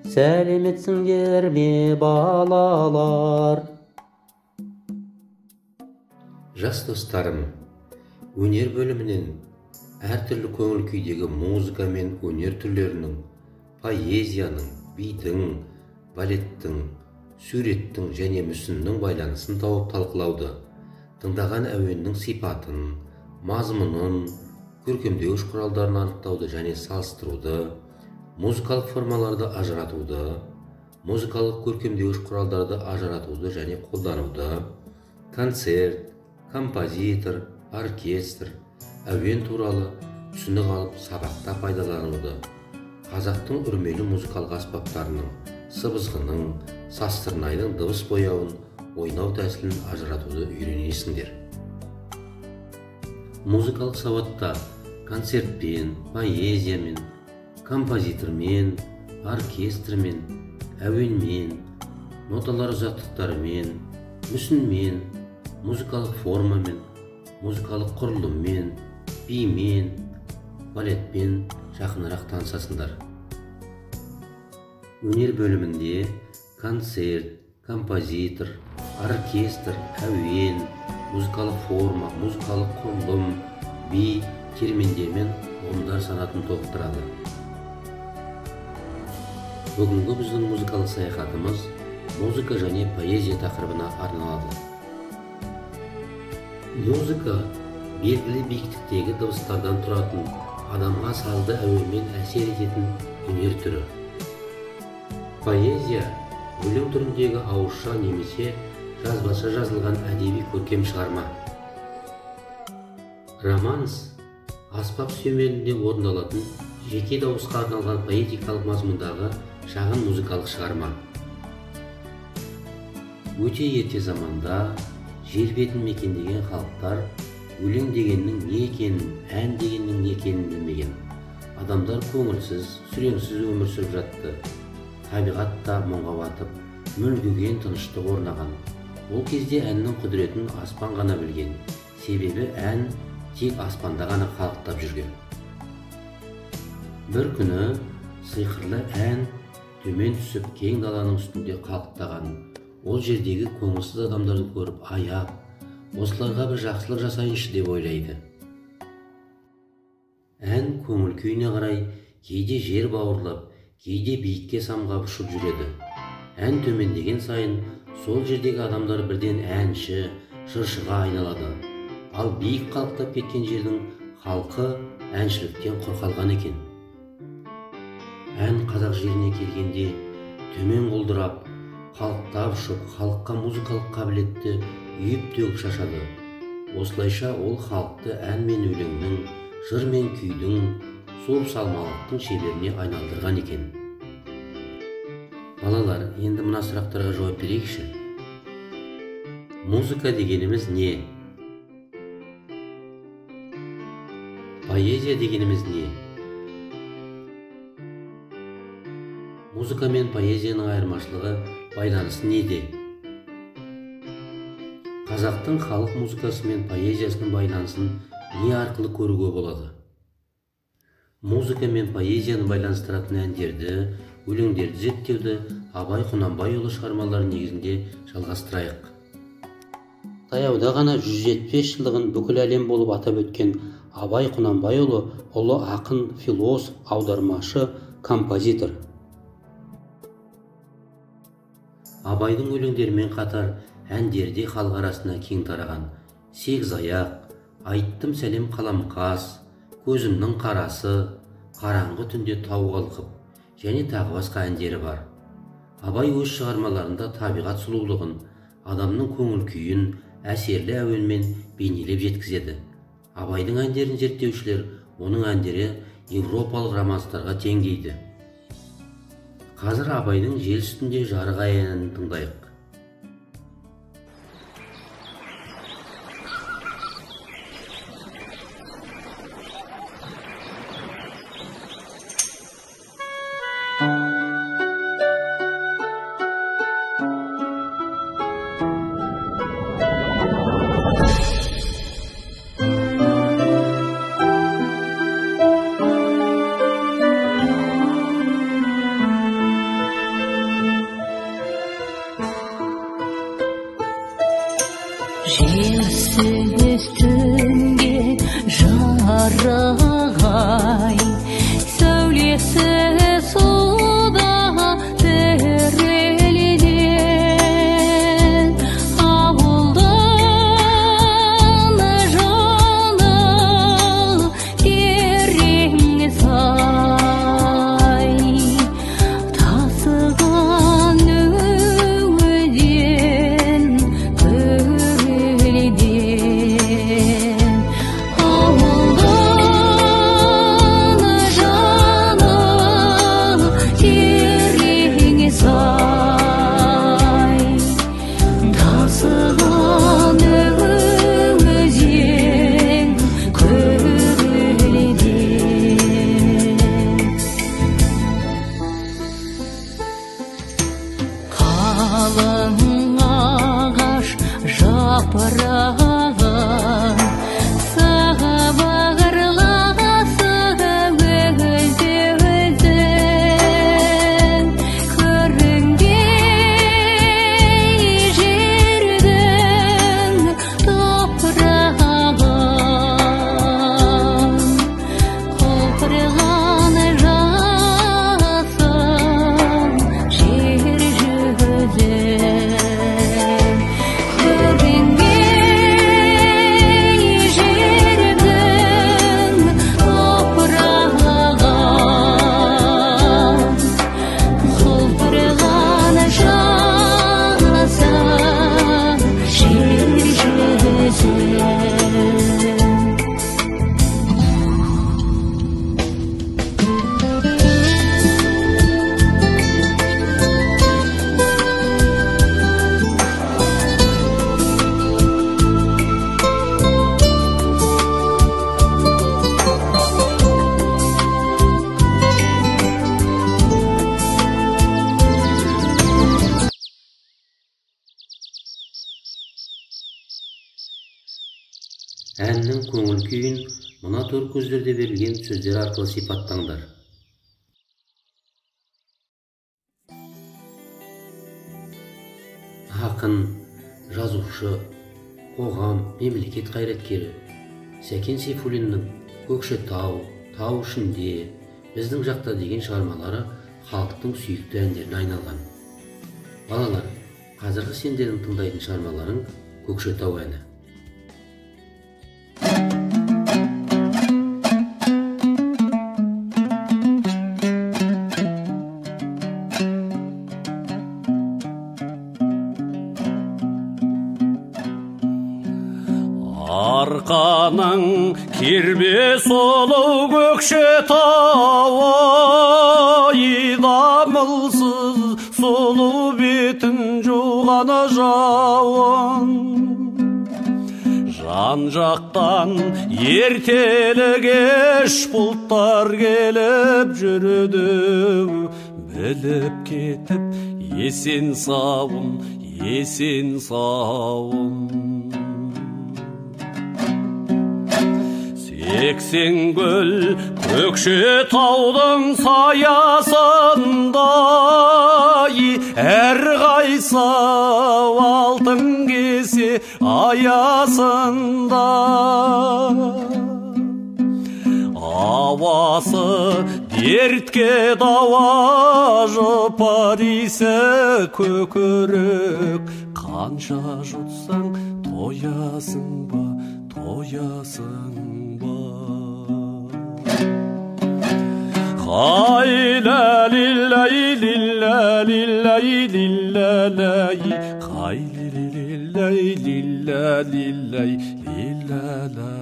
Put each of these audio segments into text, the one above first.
Сәлеметсіңдер ме балалар? Жас достарым, өнер бөлімінен әртүрлі көңіл күйдегі музыка мен өнер түрлерінің, поэзияның, бидің, балеттің, суреттің және мүсіннің байланысын тауып талқылауды, тыңдаған әуеннің сипатын, мазмұнын, көркемдеуіш құралдарын анықтауды және салыстыруды, музыкалық формаларды ажыратуды, музыкалық көркемдеуіш құралдарды ажыратуды және қолдануды, концерт, композитор, оркестр, әуен туралы түсінік алып сабақта пайдалануды, қазақтың үрмелі музыкалық аспаптарының, сыбызғының, сазсырнайдың дыбыс бояуын ойнау тәсілін ажыратуды үйренесіңдер. Музыкалық сауатта концертпен, поэзиямен, композитормен, оркестрмен, әуенмен, ноталар ұзақтықтарымен, мүсінмен, музыкалық формамен, музыкалық құрылыммен, бимен, балетпен жақынырақ танысасыңдар. Өнер бөлімінде концерт, композитор, оркестр, әуен, музыкалық форма, музыкалық құрылым, би терминдермен ұғымдар санатын толықтырады. Бүгінгі біздің музыкалық саяхатымыз музыка және поэзия тақырыбына арналады. Музыка белгілі биіктіктегі дыбыстардан тұратын, адамға сазды әуенмен әсер ететін өнер түрі. Поэзия өлең түріндегі ауызша немесе жазбаша жазылған әдеби көркем шығарма. Романс аспап сүйемелінде орындалатын жеке дауысқа арналған поэтикалық мазмұндағы шағын музыкалық шығарма. Өте ерте заманда жер бетін мекендеген халықтар өлең дегеннің не екенін, ән дегеннің не екенін білмеген. Адамдар көңілсіз, сүреңсіз өмір сүріп жатты. Табиғат та мұңға батып, мүлгіген тыныштық орнаған. Ол кезде әннің құдіретін аспан ғана білген. Себебі ән тек аспанда ғана қалықтап жүрген. Бір күні сиқырлы ән төмен түсіп, кең даланың үстінде қалықтаған. Ол жердегі көңілсіз адамдарды көріп аяп, осыларға бір жақсылық жасайыншы деп ойлайды. Ән көңіл күйіне қарай кейде жер бауырлап, кейде биікке самғап ұшып жүреді. Ән төмендеген сайын сол жердегі адамдар бірден әнші, жыршыға айналады. Ал биік қалықтап кеткен жердің халқы әншіліктен құр қалған екен. Ән қазақ жеріне келгенде төмен құлдырап, қалықтап ұшып, халыққа музыкалық қабілетті үйіп төгіп шашады. Осылайша ол халықты ән мен өлеңнің, жыр мен күйдің, суып салмалықтың шеберіне айналдырған екен. Балалар, енді мына сұрақтарға жауап берейікші. Музыка дегеніміз не? Поэзия дегеніміз не? Музыка мен поэзияның айырмашылығы, байланысы неде? Қазақтың халық музыкасы мен поэзиясының байланысын не арқылы көруге болады? Музыка мен поэзияны байланыстыратын әндерді, өлеңдерді зерттеуді Абай Құнанбайұлы шығармалары негізінде жалғастырайық. Таяуда ғана 175 жылдығын бүкіл әлем болып атап өткен Абай Құнанбайұлы ұлы ақын, философ, аудармашы, композитор. Абайдың өлеңдерімен қатар әндері де халық арасына кең тараған. Сегіз аяқ, айттым сәлем қаламқас, көзімнің қарасы, қараңғы түнде тау қалқып және тағы басқа әндері бар. Абай өз шығармаларында табиғат сұлулығын, адамның көңіл күйін әсерлі әуенмен бейнелеп жеткізеді. Абайдың әндерін зерттеушілер оның әндері еуропалық романстарға тең дейді. Қазір Абайдың Жел үстінде жарық ай әнін тыңдайық. көңіл-күйін мына төр көздерде берілген сөздер арқылы сипаттаңдар. Ақын, жазушы, қоғам, мемлекет қайраткері Сәкен Сейфуллиннің Көкшетау, тау ішінде, біздің жақта деген шығармалары халықтың сүйікті әндеріне айналған. Балалар, қазіргі сендердің тыңдайтын шығармаларың Көкшетау әні. Арқаның кербе сұлу Көкшетауы, дамылсыз сұлу бетін жуған жауын. Жан-жақтан ертелі кеш бұлттар келіп жүрді, біліп кетіп есен сауын, есен сауын. Сексенгүл Көкшетаудың саясында, әрқайсы алтын кесе аясында. Ауасы дертке дауа, жұпар иісі көкірек, қанша жұтсаң тоясың ба, тоясың ба. Хай ла ли ла ли ла ли ла ли ла ла, хай ли ли ла ли ла ли ла ли ла ла.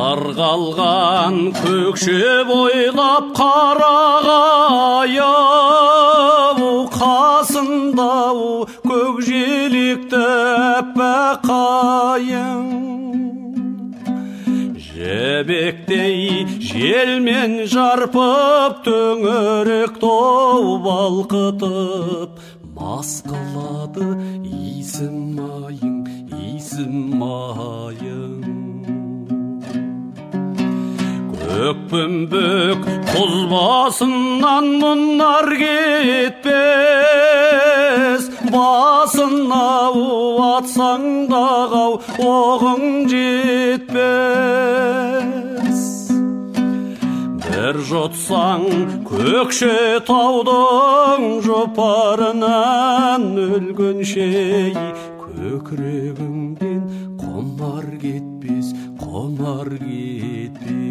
Арғалған көкше бойлап қарағайы, қасында көк желекті аппақ қайың. Жібектей желмен жарпып, төңірек тау балқытып, мас қылады иісім айың, иісім айың. Көкпімбек құз басынан мұнар кетпес, басына атсаң да қау оғың жетпес. Бір жұтсаң Көкшетаудың жұпарынан өлгенше, көкірегіңден құмар кетпес, құмар кетпес.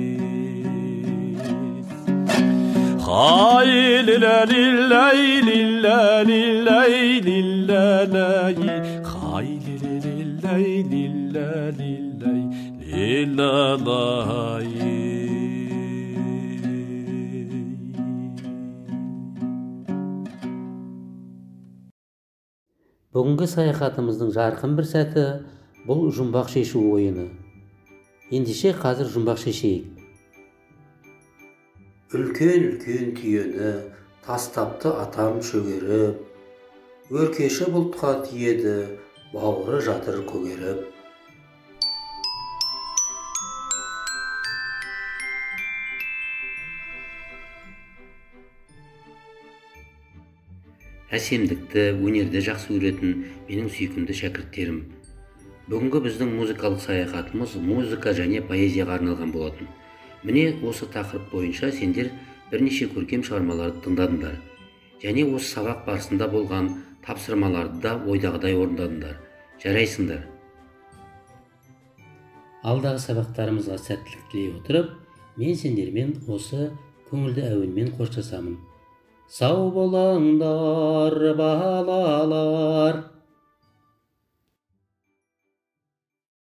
Хай ли ла ли ла ли ла ли ла ли ла ла, хай ли ли ла ли ла ли ла ли ла ла. Бүгінгі саяхатымыздың жарқын бір сәті бұл жұмбақ шешу ойыны. Ендеше қазір жұмбақ шешейік. Үлкен-үлкен түйені тастапты атам шөгеріп, өркеші бұлтқа тиеді, бауыры жатыр көгеріп. Әсемдікті, өнерді жақсы көретін менің сүйкімді шәкірттерім. Бүгінгі біздің музыкалық саяхатымыз музыка және поэзияға арналған болатын. Міне осы тақырып бойынша сендер бірнеше көркем шығармаларды тыңдадыңдар. Және осы сабақ барысында болған тапсырмаларды да ойдағыдай орындадыңдар. Жарайсыңдар. Алдағы сабақтарымызға сәттілік тілей отырып, мен сендермен осы көңілді әуенмен қоштасамын. Сау болыңдар, балалар.